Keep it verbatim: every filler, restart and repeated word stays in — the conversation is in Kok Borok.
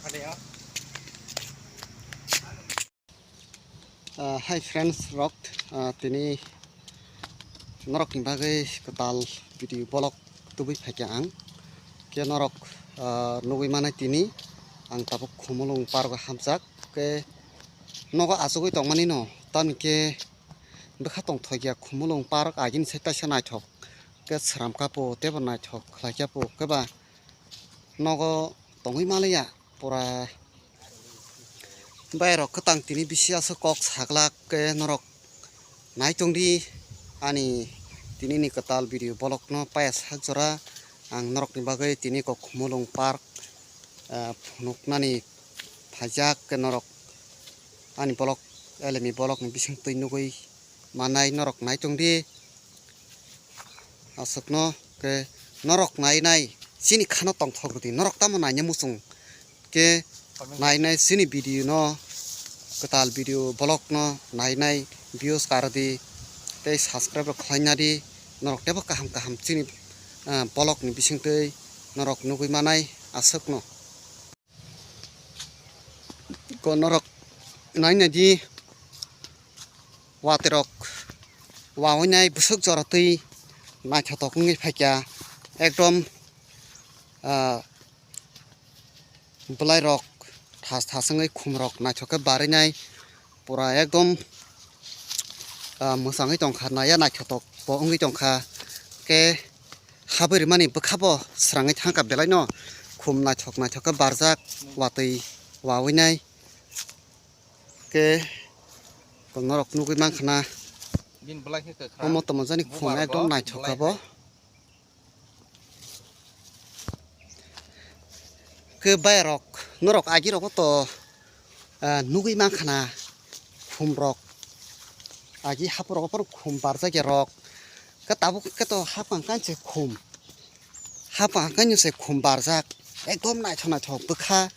Ah, hi friends rok, ah, tini norok ni bagwi kwtal video vlog tubui phaikha ang. Khe norok, ah, nugwi manai tini ang tabuk Khumulwng park o hamjak. Khe nogo achugwi tongmani no, tamni khe bwkha tongthokya Khumulwng park agini sai taisa naithok. Khe sram kapo tebo naithok khlai khe po khe ba nogo tongwi maliya pura. Bai rok kwtang tini bisi aswk kok saglak khe norok nai tongdi ani tini ni kwtal video vlog no paya sak jora ang norok ni bagwi tini kok Khumulwng park, ah, phunuknani phaijak khe norok ani vlog elemi vlog ni bising twi nugwi manai norok nai tongdi. Aswkno khe norok nai nai chini khano tongthok rwdi, norok tamo naina muchung khe nai nai chini video no, kwtal video vlog no nai nai views kardi tei subscribe rok khlai nadi. Norok tebo kaham kaham chini, ah, vlog ni bising twi norok nugwi manai aswkno. Ko norok nai nai di, watwi rok wawi nai bwswk jora twi naithotok wngwi phaikha, ekdom, ah, bwlai rok thas thas wngwi khum rok naithok khe barwi nai. Pura ekdom, ah, mwchangwi tongkha, naya naithotok bo wngwi tongkha. Khe habwi rwmani bwkha bo srangwi thangkha belai no, khum naithok naithok khe barjak, watwi wawi nai. Khe norok nugwi mankha na, omo tamo jani khum ekdom naithok kha bo. Khe bayarok, norok agirok to, ah, nugwi mankha na khum rok. Agi haphurok phuru khum barjak ya rok. Khe tabuk khe to haphang kain se khum. Haphang kain se khum barjak. Ekdom naithok naithok bwkha.